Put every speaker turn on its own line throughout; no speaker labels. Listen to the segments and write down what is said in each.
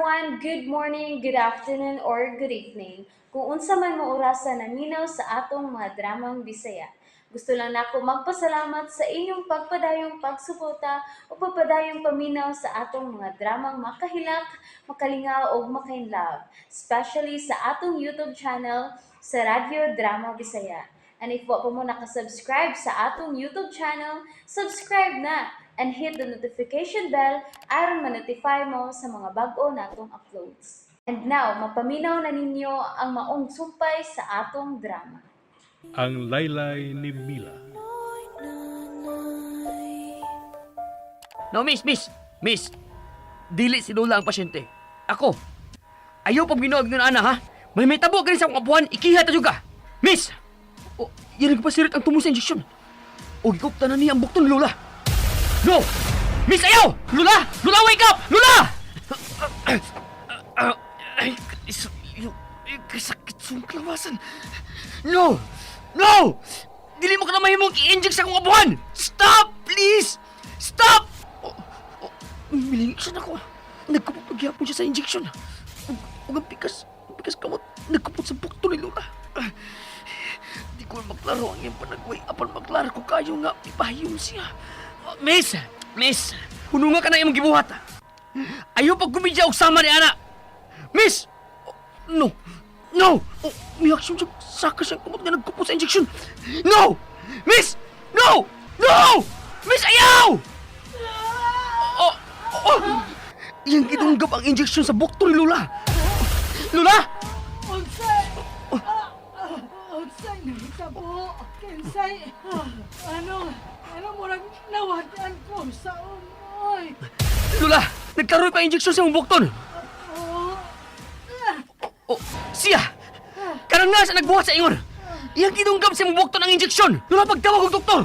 Everyone! Good morning, good afternoon, or good evening. Kung unsa man mo orasa naminaw sa atong mga dramang Bisaya. Gusto lang nako magpasalamat sa inyong pagpadayong pagsuporta o pagpadayong paminaw sa atong mga dramang makahilak, makalingaw ug makainlove, especially sa atong YouTube channel sa Radyo Drama Bisaya. And if wa pa mo nakasubscribe sa atong YouTube channel, subscribe na and hit the notification bell aron ma-notify mo sa mga bag-o natong uploads. And now, mapaminaw na ninyo ang maong sumpay sa atong drama.
Ang Laylay ni Mila.
No, miss, miss, miss. Dili si Lola ang pasyente. Ako. Ayaw pag ginuag nun, ana, ha? May tabo gani sa akong abuhan, ikiha ta juga. Miss! O, yan nagpasirit ang tumo sa injeksyon. O, gikupta na niya ang bukton ni Lola. No! Miss, ayaw! Lola! Lola, wake up! Lola! Ay, kasakit sa akong kalawasan. No! No! Dili mo ka na mahimong i-inject sa akong abuhan! Stop! Please! Stop! Oh, oh, miling siya na ko. Nagkupot pagyapon siya sa injection. Ug ang pikas kamot, nagkupot sa bukto ni Lola. Ah, di ko na maklaro ang iyang panagway. Apan maklaro ko kayo nga ipahiyon siya. Oh, miss! Miss! Hununga ka na imong gibuhat. Ayaw pag kumidya og sama ni ana. Miss! Oh, no! No! Oh, may aksyon siya. Saka siyang kumot nga nagkupot sa injection. No! Miss! No! No! Miss, ayaw! Oh, oh! Iyang gidunggap ang injection sa bukto ni Lola. Lola!
Unsay! Unsay nahitabo? Kinsay? Ano? Ano murag nawad-an ko sa umoy?
Lola! Nagkaroon pa injection sa imong bukton.
Oh,
Oh, siya! Kanang nga sa nagbuhat sa ingon! Iyang gidunggap sa imong bukton ang injection! Lola, pagtawag og doktor!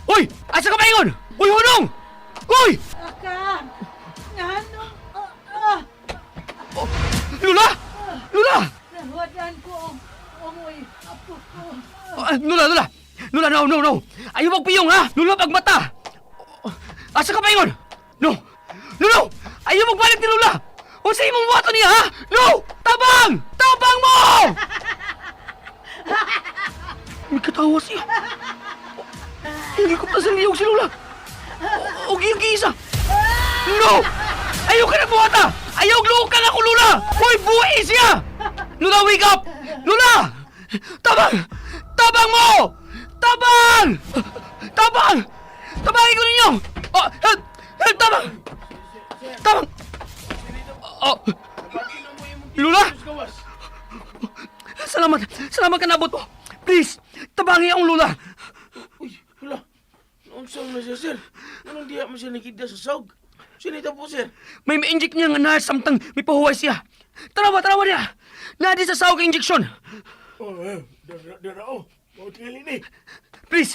Uy! Asa ka pa ingon? Uy, hunong! Uy!
Aka! Ngano?
Oh, Lola! Lola!
Nawad-an ko ang umoy. Apo ko.
Oh, Lola, Lola! Lola, no, no, no! Ayaw magpiyong, ha! Lola, pagmata! Oh, asa ka pa ingon? No! No, no! Ayaw magbalik ni Lola! Unsa imong buhaton niya, ha? No! Tabang! Tabang mo! May katawa siya. Hindi ko pa sa liyog si Lola. O giyang isa. No! Ayaw ka na buhata! Ayaw lukan ako, Lola! Hoy, buhay siya! Lola, wake up! Lola! Tabang! Tabang mo! Tabang! Tabang! Tabangin ko ninyo! Oh, help! Help! Tabang! Tabang! Oh! Lola! Salamat! Salamat ka nabot mo! Please! Tabangi akong Lola!
Uy, hala. Naunsa na siya, sir? Anong diha mo siya nakita sa sawg? Sinita po, sir.
May ma-inject niya nga nurse samtang may pahuway siya. Tarawa, tarawa niya! Nadi sa sawag ang injection!
Oh, eh, dara, dara, oh. Mao tingali ni.
Please,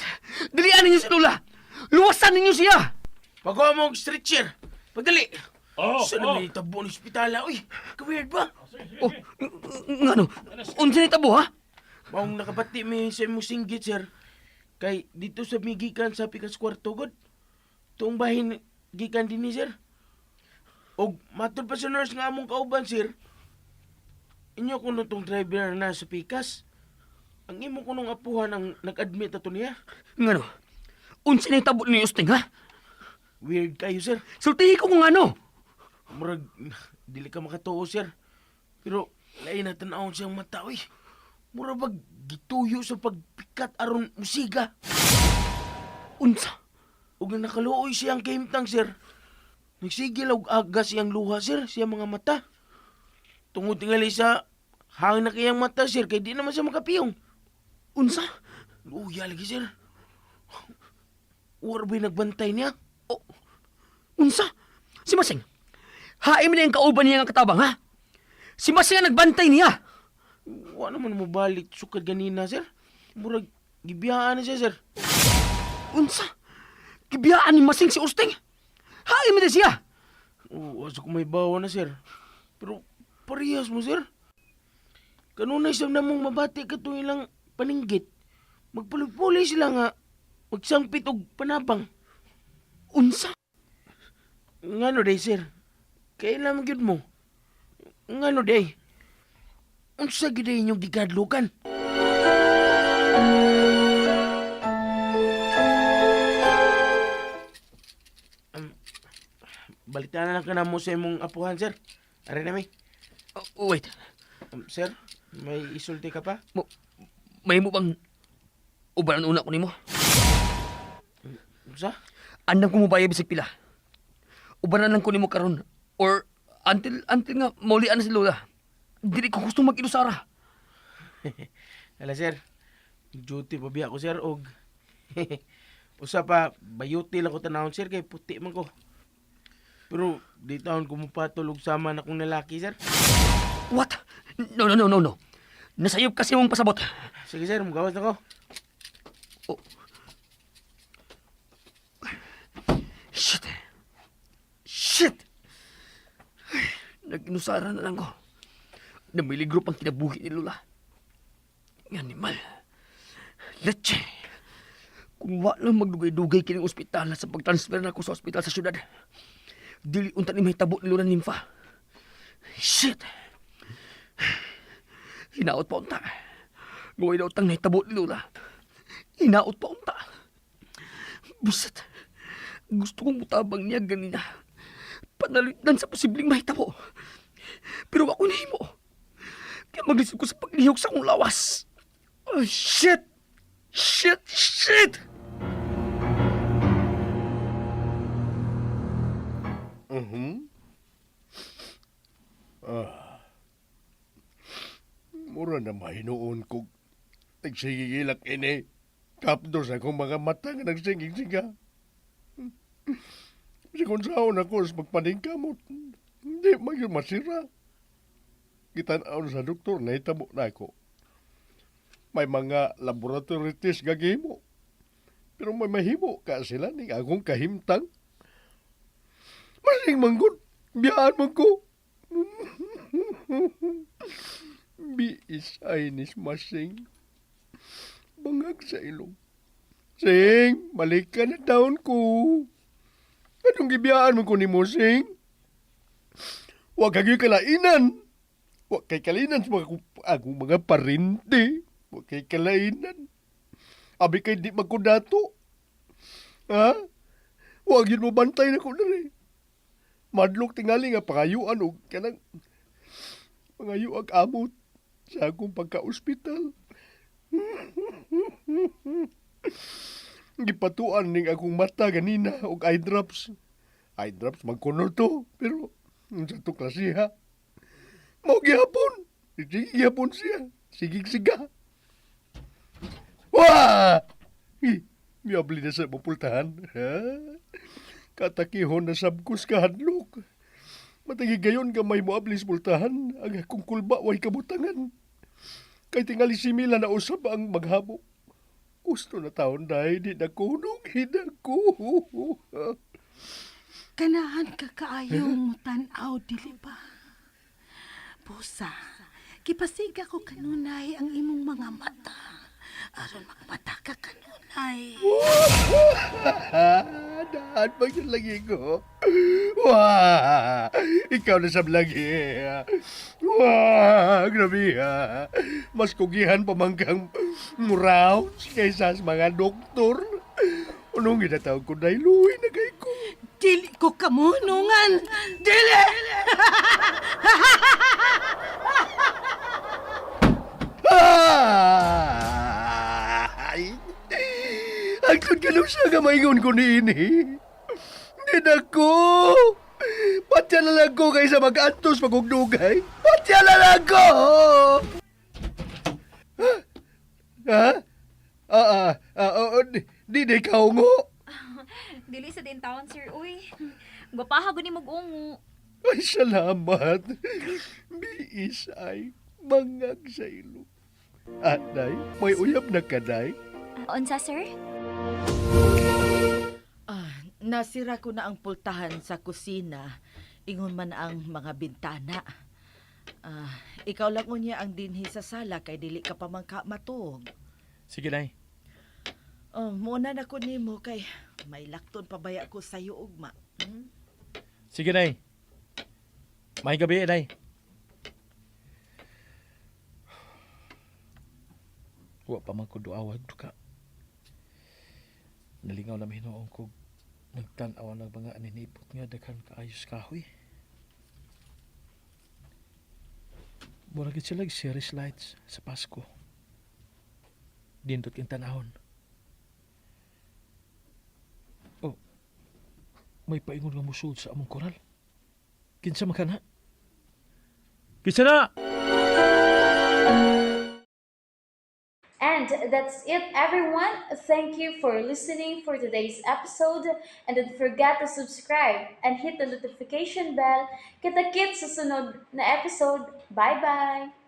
dilian ninyo si Lola! Luwasan ninyo siya!
Pagawa mo og stretcher. Pagdali.
Oh,
Sa
oh.
naman itabo ng ospitala, uy. Ka-weird ba?
Oh, nga no? Unsa ni tabo, ha?
Maong nakabati mi sa imong singgit, sir. Kay dito sa mi gikan sa pikas kwarto, god. Tuong bahin gikan dinhi, sir. Og matod pa sa nurse nga among kauban, sir. Inyo kuno tong driver na sa pikas. Ang imo kunong apuhan ang nag-admit ato niya.
Nga no? Unsa ni tabo ni Usting, ha?
Weird kayo, sir.
Sultihi ko kung ano.
Murag, dili ka makatuo, sir. Pero, lain na tanawon siyang mata, uy. Mura bag gituyo sa pagpikat aron musiga.
Unsa?
Ug nang nakaluoy siyang kahimtang, sir. Nagsigil og aga siyang luha, sir, siyang mga mata. Tungod tingali sa hangin na kayang mata, sir, kay di naman siya makapiyong.
Unsa?
Luya lagi, sir. War ba'y nagbantay niya?
Oh, unsa? Si Masing. Haim na yung kauban niya nga katabang, ha? Si Masing ang nagbantay niya.
Wa naman mo balik sukad ganina, sir. Murag, gibiyaan na siya, sir.
Unsa? Gibiyaan ni Masing si Usting. Haim na siya.
Oo, asa ko may bawa na, sir. Pero parehas mo, sir. Kanunay sa namong mabati ka ilang paninggit. Magpuli-puli sila nga. Magsangpit og panabang.
Unsa?
Ngano day, sir? Kailan man gyud mo? Ngano day? Unsa gyud day inyong gikadlukan? Balitaan na lang ka na mo sa imong apuhan, sir. Ari na mi.
Oh, wait.
Sir, may isulti ka pa?
Mo, may mo bang ubaran una ko nimo?
Unsa?
Andam ko mo bayad bisag pila. Ubaran lang ko nimo karon or until nga maulian na si Lola. Dili ko gusto mag-inusara.
Hala, sir. Duty pa biya ko, sir, og usa pa, bayuti lang ko tanawon, sir, kay puti man ko. Pero di taon ko mupatol og sama na kong lalaki, sir.
What? No, no, no, no, no. Nasayop kasi mong pasabot.
Sige, sir, mugawas na ko.
Oh. Shit. Shit! Ay, nag-inusara na lang ko. Namiligro pang kinabuhi ni Lola. Ang animal. Leche. Kung wala magdugay-dugay kining ospital sa pagtransfer na ako sa ospital sa syudad, dili unta ni mahitabo ni Lola Nympha. Shit! Hinaot pa unta. Gawin na utang nahitabo ni Lola. Hinaot pa unta. Busat. Gusto kong mutabang niya ganina. Panalitan sa posibleng mahitabo. Pero ako nahimo. Kaya maglisod ko sa paglihok sa akong lawas. Oh, shit! Shit! Shit!
Mura na mahinuon kog nagsigigilak ini. Kapdos akong mga mata nga nagsigig-siga. Sikon saon ako sa magpaningkamot. Hindi man yun masira. Gitan-aw sa doktor, nahitabo na ako. May mga laboratory test gagihimo. Pero may mahimo ka sila ning akong kahimtang. Masing manggod, biyaan man ko. Biis ay nis masing. Bangag sa ilong. Sing, balik ka na taon ko. Anong gibiyaan mo ko ni mo, Sing? Huwag kang kalainan. Huwag kay kalainan sa mga, akong mga parente. Huwag kay kalainan. Abi kay di magkudato. Ha? Huwag yun mo bantay na ko na rin. Madlok tingali nga pangayuan og kanang pangayuag amot sa akong pagka-ospital. Gipatuan ning akong mata ganina og eye drops. Eye drops magkuno to, pero unsa to klasiha? Mao gihapon. Sige gihapon siya. Sige siga. Wah! Eh, miabli na sa mapultahan. Ha? Katakihon na sabkos kahadlok. Matagi gayon gamay mo ablis pultahan, ang akong kulba way kabutangan. Kay tingali si Mila na usab ang maghabo. Gusto na taon dahil di na kunong ko.
Kanahan ka kaayong mutan-aw, dili ba? Busa, gipasiga ko kanunay ang imong mga mata. Aron magmata ka kanunay.
Daan pa yun lagi ko. Wah! Ikaw na sab lagi. Wah! Grabe ha. Mas kugihan pa man kang rounds kaysa sa mga doktor. Anong ginatawag ko dahil luwi na kay ko.
Dili ko kamunungan! Dili!
Ay! Ang ka nung siya nga ko niini. Hindi na ko! Patya na lang ko kaysa mag-antos magugdugay. Patya na lang ko! Ha? Ha? Ah, ah, ah, oh, di, di, di ka ungo.
Dili sa din taon, sir. Uy, gwapaha guni mag-ungo.
Ay, salamat. Biis ay bangag sa ilong. Anay, may uyab na kaday.
Unsa, sir?
Ah, nasira ko na ang pultahan sa kusina. Ingon man ang mga bintana. Ah, ikaw lang unya ang dinhi sa sala kay dili ka pa man ka matuog.
Sige, Nay.
Oh, muna na ko nimo kay may lakton pa baya ko sayo ugma.
Sige, Nay. May gabi, inay. Wa pa man ko duawag duka. Nalingaw na hinuon ko nagtan-aw ng mga aninipot nga daghan kaayos kahoy. Mura gid sila series lights sa Pasko. Dindot king tanahon. Oh, may paingon nga musulod sa among koral. Kinsa man ka na? Kinsa na?
And that's it, everyone. Thank you for listening for today's episode. And don't forget to subscribe and hit the notification bell. Kita-kits sa sunod na episode. Bye-bye!